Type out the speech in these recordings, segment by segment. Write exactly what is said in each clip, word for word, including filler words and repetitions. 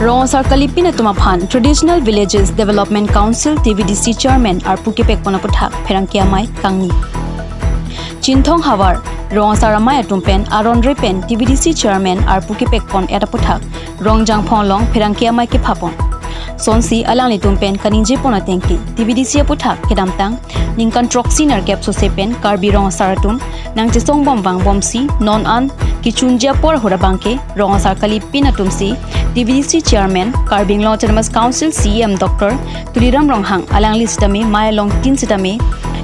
Rong asar kalipin atum aphan Traditional Villages Development Council T V D C Chairman arpu kepekpon aputhak pherangke amei kangni. Chinthong havar rong asar amei atum pen aron re pen T V D C Chairman arpu kepekpon et aputhak Rongjangphong along pherangke amei kephapon. Sonsi alanglitum pen kaningjepon atengke T V D C aputhak kedamtang ningkan throksi nerkep sose pen Karbi rong asar atum nangchesong bom vangbomsi non an kechunji apor ahut abangke rong asar kalipin atumsi T V D C Chairman, Karbi Anglong Autonomous Council C E M Doctor Tuliram Ronghang alangli sitame mei along tin sitame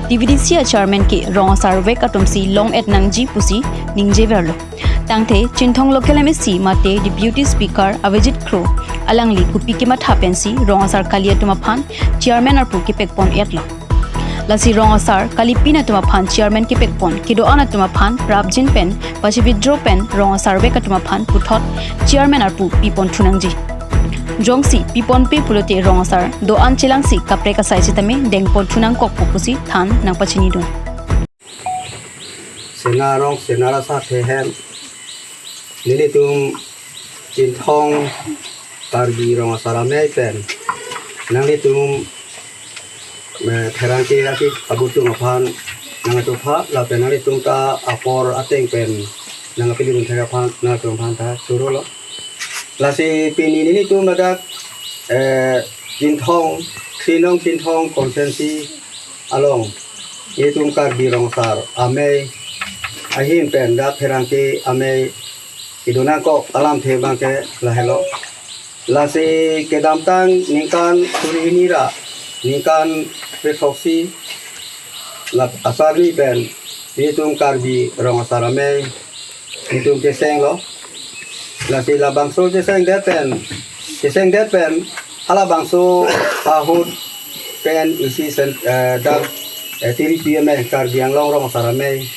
T V D C a Chairman ke rong asar vek atumsi long et nangji pusi ningjeverlo. Tangte Chinthong Local M A C mate Deputy Speaker Avijit Kro alangli kopi kematha pensi rong asar kali atum aphan Chairman arpu kepekpon etlo. Lasi rong asar kalipin atum aphan Chairman kepekpon kedo-an atum aphan prapjin pen pachi withdraw pen rong asar vek atum aphan puthot Chairman arpu pipon thu nangji. Jongsi piponpe pulote rong asar do-an chelangsi kaprek asai sitame dengpon thu nangkokpo pusi than nangpachinidun. Sena rong sena rasa thehem. Nelitum Chinthong Karbi rong asar amei pen nanglitum me pherangke ati abutung aphan nangchopha lapen nanglitum ta apor ateng pen nangpili bunthek aphan nangtum aphan ta surolo. Lasi pini nelitum ladak eh, Chinthong, Sinong Chinthong constituency along nelitum Karbi rong asar amei ahin pen dak pherangke amei kedo nangkok alamthe abangke lahelo. Lasi kedamtang ningkan suri hini ra ningkan phre throksi la asarni pen nelitum Karbi rong asar amei nelitum chesenglo. Lasi labangso chesengdet pen, chesengdet pen halabangso ahut pen isi sen, eh, dak eh, tiripi amei Karbi Anglong rong asar amei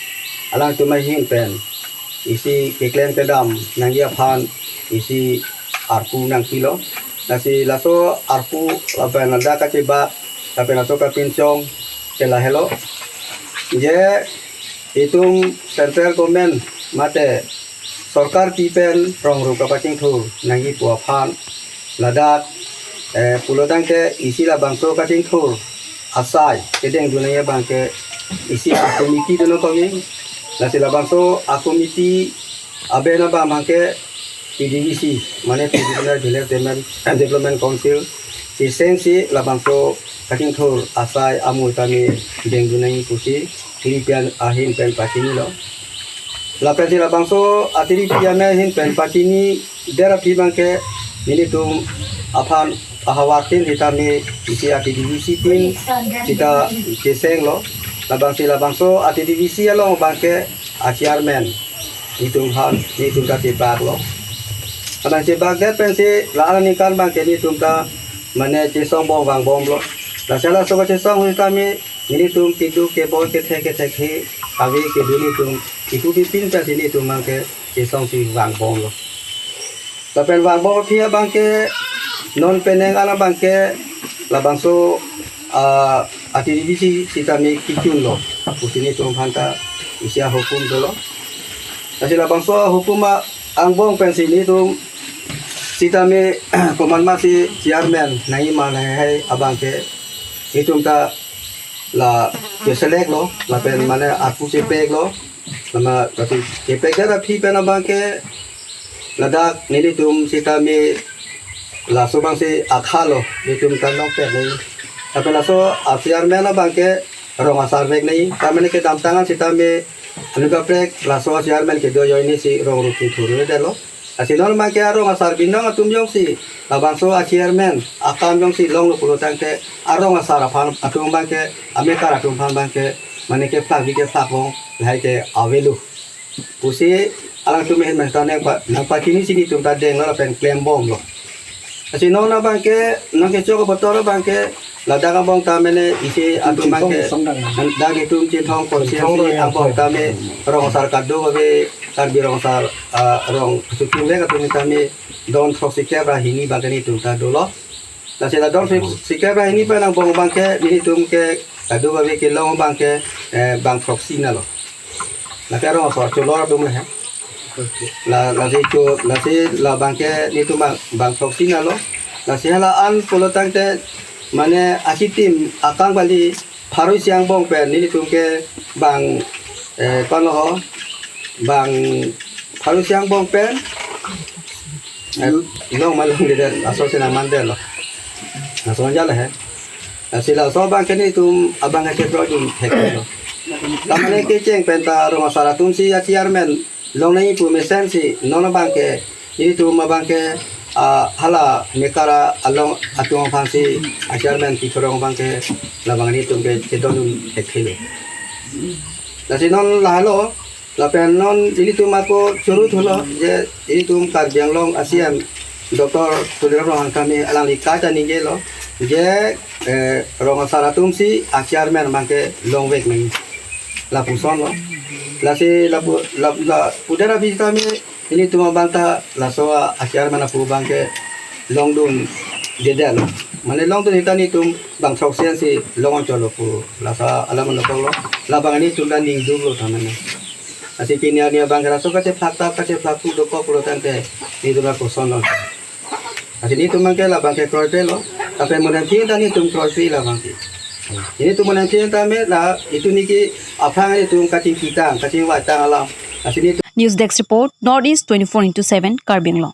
alangtum ahin pen isi keklem kedam nangji aphan isi arpu nangpilo. Lasi laso arpu lapen ladak kachebak lapen laso kapinchong ke lahelo. Je itum central government mate sorkar pi pen rong ru kapachingthur nangji pu aphan ladak eh, pulotangte isi labangso kachingthur asai kedengdun nangji abangke isi a committee dun nangkokji. Lasi labangso a committee aben abang abangke T D V C mane Traditional Village Development, Development Council chesengsi labangso kachingthur asai amui tame dengdun nangji pusi tiripi ahin pen pachinilo. Lapensi labangso atiripi amei ahin pen pachinidet aphi abangke nelitum aphan ahavar tin sitame isi a T D V C tin sita chesenglo. Labangsi labangso a T D V C along abangke a chairman nelitum aphan nelitum ta chebaklo. Kadang chebakdet pensi la aningkan abangke nelitum ta mane chesong bom vangbomlo. Lasi laso kachesong sitame nelitum keduk keboi kethek kethek he kave kedun nelitum iku bipin pensi nelitum abangke chesongsi vangbomlo. Lapen vangbom aphi abangke non penang an abangke labangso ah, a T D V C sitame kechunlo pusi nelitum aphan ta isi ahukum dolo. Lasi labangso ahukum angbong pensi nelitum sitame komatmasi chairman nangji ma nangji abangke nelitum ta la cheseleklo lapen mane arpu chepeklo. Lama tapi chepekdet aphi pen abangke ladak nelitum sitame laso abangsi akhalo nelitum ta nongpet nangji. Tapi laso a chairman abangke rong asar vek nangji. Tame neli kedamtang an sitame anu kaprek laso a chairman kedo ajoinesi rong ru kethurdetlo. Lasi non abangke arong asar binong atum jongsi labangso a chairman akam jongsi longlo pulotangte arong asar aphan atum abangke amekar atum aphan abangke mane kephlak bi kephlak bom lahai ke avelo pusi alangtum ahin pen ta nangpa nangpachinisi nelitum ta denglo lapen klembomlo. Lasi non abangke nangkechok abotor abangke ladak angbong ta mane isi atum abangke dak itum Chinthong konstituensi angbong tame rong asar kadokave Karbi rong asar ah, rong sukim vek atum tame don throksi kep ra hini abangke nelitum ta dolo. Lasi la don throksi kep ra hini pen angbong abangke nelitum ke kadokave kelong abangke eh, bang throksi nalo. Lake rong asar cholor atum le he. La, lasi cho, lasi labang ke nelitum bang, bang throksi nalo. Lasi hala an pulo tangte mane achitim akang bali pharo isi angbong pen nelitum ke bang, eh, kono ho, bang pharo isi angbong pen, eh, long ma longledet, laso si nangmandet lo. Laso anjal he. Lasi laso abang ke nelitum abang ke chekroidun theklo. Tamane kecheng pen ta rong asar atum si a chairman long nangji pu mesen si non abang ke nelitum abang ke, ah, hala Mekar along atum aphan si a chairman pi thorong abang ke labang nelitum ke chedondun theklo. Lasi non lahelo, lapen non nelitum ako choro thulo je nelitum Karbi Anglong a C M Doctor Tuliram Ronghang Kame alangli kaita ningjelo je, eh, rong asar atum si a chairman abang ke longvek nangji, lapuson lo. Lasi lapu, la, la pudera bisi tame nelitum abang ta laso a chairman apu abang ke longdundedet lo. Mane longdun hita nelitum bang throksi an si long cholo pu laso alam lo kok lo. Labang nelitum ta ningduk lo tamane. Lasi pini arni abang ke laso kachephlak ta kachephlak pu dokok pulo tangte nelitum lapuson lo. Lasi nelitum abang ke labang ke kroipe lo. Tapi mo nangpi ta nelitum kroipe labang ke. Nelitum mo nangpi tame la itum niki aphrang nelitum kachingki tang, kachingvai tang alam. Lasi nelitum News Desk Report, North East twenty-four into seven, Karbi Anglong.